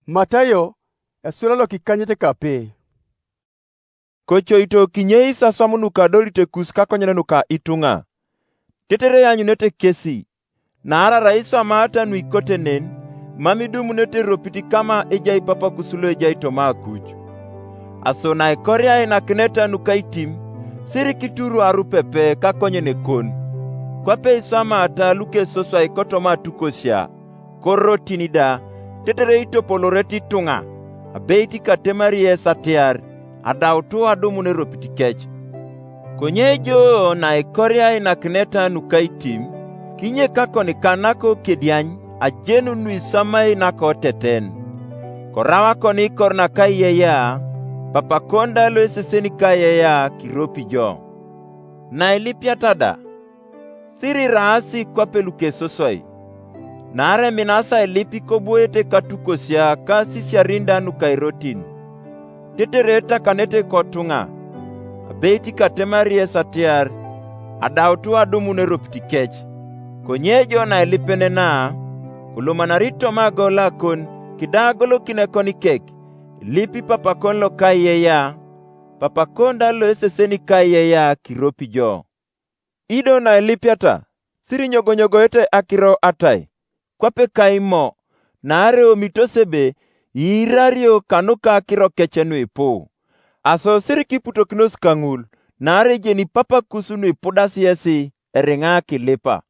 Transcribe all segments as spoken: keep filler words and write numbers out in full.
Matayo esula lokikanyete kape. Kocoito kinyei saswam nuka adolitekus kakonyen nuka ituŋa, tetere ianyunete kesi, naarai arai iswamaata nuikote nen, mam idumunete eropit kama ejai Papakus lo ejai toma akuj. Aso naikoria ainakineta nuka itim, sirikituru arupepe kakonyen kon, kwape iswamaata lukesoswai kotoma atukosia, korotin da, tetere itopolorete ituŋa, abeit katemari yes atiar, adautu adumun eropit kec. Konye jo naikoria ainakineta nuka itim, kinyek akoni kanak kediany ajenun nuiswamai nakoteten. Korau akoni ikor naka iyeya, papakon da loesesen ka iyeya kiropi jo. Nailipiata da, siriraasi kwape lukesoswai, naarai minaasi ailip ikoboete katukosia ka asisiarin da nuka irotin, tetere etakanete kotuŋa, abeit katemari yes atiar, adautu adumun eropit kec. Konye jo nailipenena, kolomanari toma agolakon kida agolokin ekonikek, ilip papakon loka iyeya, papakon da loesesen ka iyeya kiropi jo. Ido nailipiata, sirinyogonyogoete akiro atai, kwape kaimo, naarai omitos ebe iirario kanuka akiro kec nuipu. Aso sirikiputokinos kaŋul, naarai ejeni Papakus nuipudas yesi eriŋa akilipa.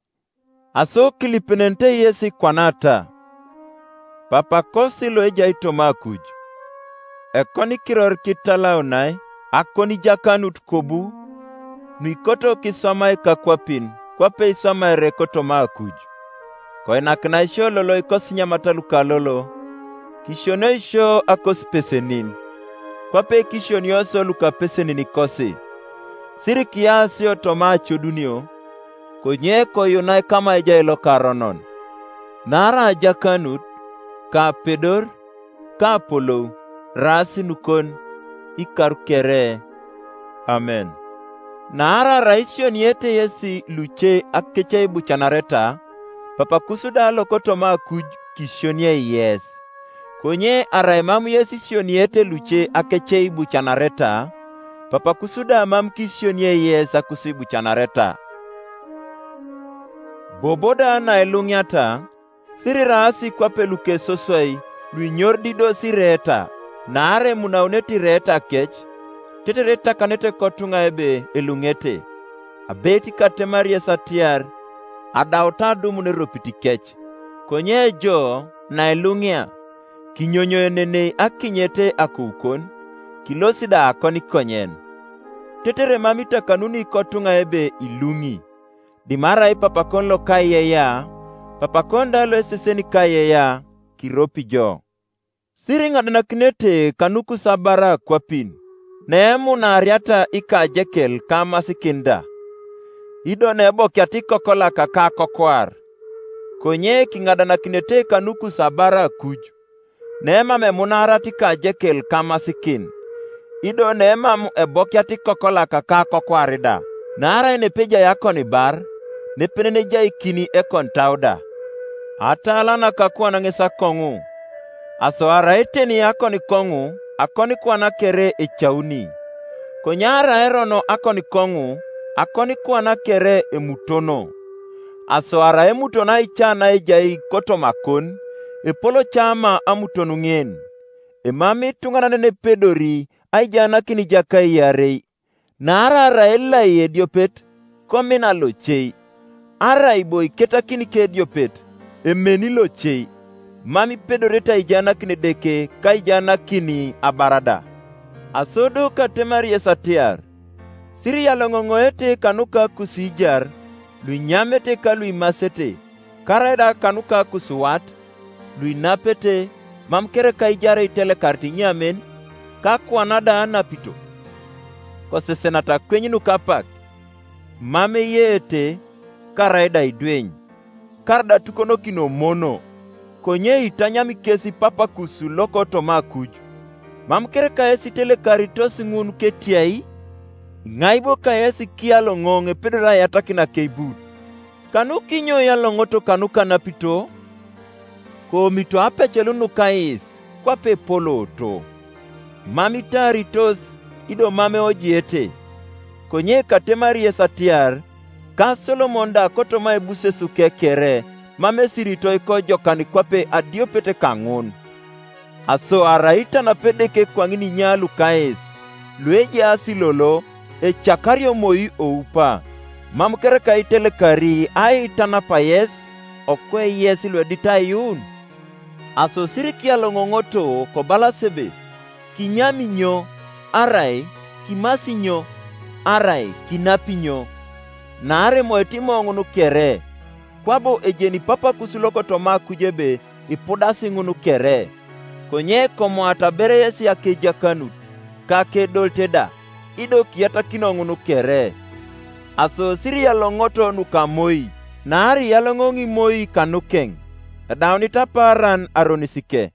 Aso kilipenenete yesi kwanata, Papakosi lo ejai toma akuj, ekoni kiror kitalaunai, akoni jakanut kobu, nuikoto kiswamai kakwapin, kwape iswamaere kotoma akuj. Koinakinaisio lolo ikosinyamat lukalolo, kisionioisio akosipesenin, kwape kisionioso lukapesenin kosi. Sirikiasio toma acodunio, konye koyunai kama ejai lokaronon. Naarai ajakanut, ka apedor, ka apolou, raas nukon, ikar kere. Amen. Naarai arai isioniyete yesi luce akeceibucanareta, Papakus da lokotoma akuj kisionie yes. Konye arai mam yes isioniyete luce akeceibucanareta, Papakus da mam kisionie yes akusibucanareta. Bobo da nailuŋiata, siriraasi kwape lukesoswai luinyor dido sireeta, naarai emunaunete ireeta kec, tetere etakanete kotuŋa ebe eluŋete, abeit katemar yes atiar, adauta adumun eropit kec. Konye jo nailuŋia, kinyonyoenenei akinyete akoukon, kilosi da akonikonyen. Tetere mam itakanuni kotuŋa ebe iluŋi, dimarai papakon loka iyeya, papakon da loesesen ka iyeya, kiropi jo. Siriŋadanakinete kanukus abar akwapin, neemunariata ikajekel kamasikin da, ido neebokiata ikokolak ka akokwar. Konye kiŋadanakinete kanukus abar akuj, nemam emunarat ikajekel kamasikin, ido nemam ebokiat ikokolak ka akokwar da. Naarai nepejai akonibar, nepenen ejaikini ekonitau da. Ataalan akakuan ŋes akoŋu, aso arai teni akonikoŋu, akonikwana kere ecauni. Konye arai erono akonikoŋu, akonikwana kere emutono. Aso arai emuton aica naejai kotomakon, epoloca ama amuton ŋen. Emam ituŋanan nepedori aijaanakin ijakaiarei. Naarai arai elai ediopet, komina locei. Arai bo iketakini kediopet, emeni locei. Mam ipedorete aijaanakin Edeke ka aijaanakin abar da. Aso do katemar yes atiar, siriyaloŋoŋoete kanuka kusiijar, luinyamete ka luimasete, karaida kanuka kusuwat, luinapete, mam kere ka ijarei itelekarit inyamen, ka kwana da anapito. Kosesenata kweny nukapak, mam eyeete, karaida idweny, karaida atukonokino mono, konye itanyam kes Papakus lokotoma akuj. Mam kere ka yes itelekaritos ŋun ketiai? Iŋai bo ka yes kialoŋoŋ epedori aiyatakin akeibut? Kanu kinyo ialoŋoto kanuka napito? Koomito apecel nukais, kwape epolooto. Mam itaaritos, ido mam eojiete. Konye katemari yes atiar, ka Solomon da kotoma ebusesuke kere mam esiritoi kojokan kwape adiopet kaŋun. Aso arai itanap Edeke kwaŋin inya lukais, luejaas lolo, ecakario moi oupa, mam kereka itelekari aitanapa yes, okwe yes luedit ayuun? Aso sirik yaloŋoŋoto kobalas ebe, kinyami nyo, arai kimasi nyo, arai kinapi nyo? Naarai emoit imoŋun kere, kwabo ejeni papakus lokotoma akuj ebe ipudasi ŋun kere. Konye komoata abereyesi akejakanut, ka akedolte da, ido kiyatakino ŋun kere. Aso siri yaloŋoto nuka moi, naarai yaloŋoŋ imoi kanukeŋ, edaunit apaaran aronisike.